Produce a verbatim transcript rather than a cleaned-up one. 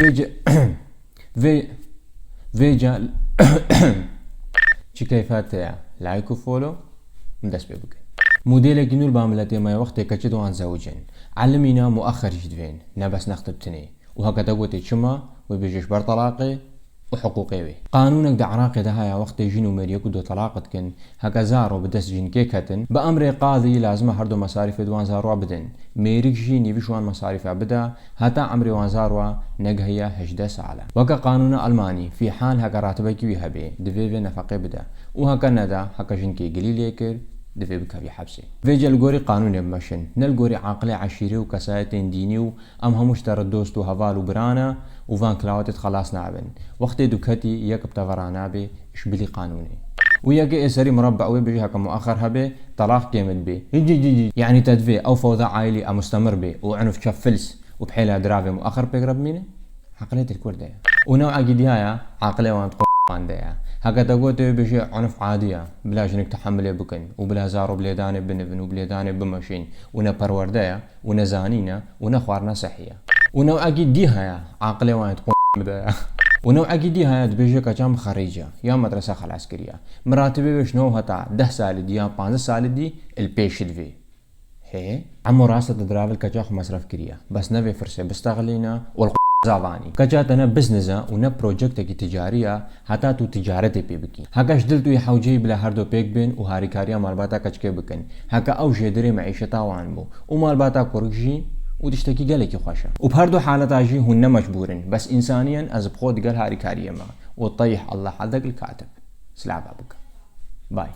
Vêce, vê, vêca, çi keyfa te ya? Like û follow, min dest pê bikin. Modêlekî nû li ba miletê me ye wextê keçik wan zewicin. Elimîna muaxer jî divên, ne bes nextibtinê. Û heke te gotê çima, wê bêje ji ber telaqê û hiqûqê wê. Qanûnek di Iraqê de haya wextê jin û mêr yek û du telaq dikin, heke zaro bi dest jinkê ketin, bi emrê qadî lazim e her du mesarîfê di wan zaroa bidin. Mêrik jî nîvî ji wan mesarîfa bida, heta emrê wan zaroa negihiya hejdeh sal e. Weke qanûna Elmanî, fî hal heke ratibekî wî hebe, divê vê nefeqê bide. Û heke neda, heke jinkê gilî lê kir, divê bikevî hepsê. Vêce li gorî qanûnê bimeşin, ne li gorî aqilê eşîrê û kesayetên dînî û Em hemû ji te re dost û heval û bira ne û van kilawetê xelas nabin. Wextê dûketî yek bi te ve ranabê, ji bilî qanûnê. Û yekê ê serî murabbe wê bijî heke muaxer hebe, telaq kêm dibê. Hi ci ci ci. Yanî te divê ew fewda aîlî a mustemir bê û unuf çe fils û bi hêla diravê muaxer pêk re bimîne? Heqilê te li kur de ye. Û new'ekî diha ye, aqilê wan di qûman de ye. Heke te gotê wê bijî unuf adî ye, bila jinik tehemilê bikin û bila zaro bi lêdanê binivin û bi lêdanê bimeşîn û ne perwerde ye, û ne zanîn e û ne xwarina sehî ye. Û new'ekî dî heye, aqilê wan yê di qûmê de ye. Û new'ekî dî heye, dibêje keça min xerîc e, ya medrese xelas kiriye. Miratibê wê ji nod heta deh salî dî ya panzdeh salî dî li pêş divê. Hê? Emo rast e, tu diravê li keça xwe mesref kiriye. Bes ne vê firsê bistexilîne û li qeza vanî. Keça te ne biznes e û ne projektekî ticarî ye, heta tu ticaretê pê bikî. Heke ji dil tu yê hewce yî bila her du pêk bên û harîkariya malbata keçikê bikin. Heke ew jêderê meîşeta wan bû û malbata kurik jî û tiştekî gelekî xweş e. Û bi her du haleta jî hûn ne mecbûr in, bes însanî in, ez bi xwe digel harîkariyê me. Û teyh Allah hadek li katib. Silava bike. Bay.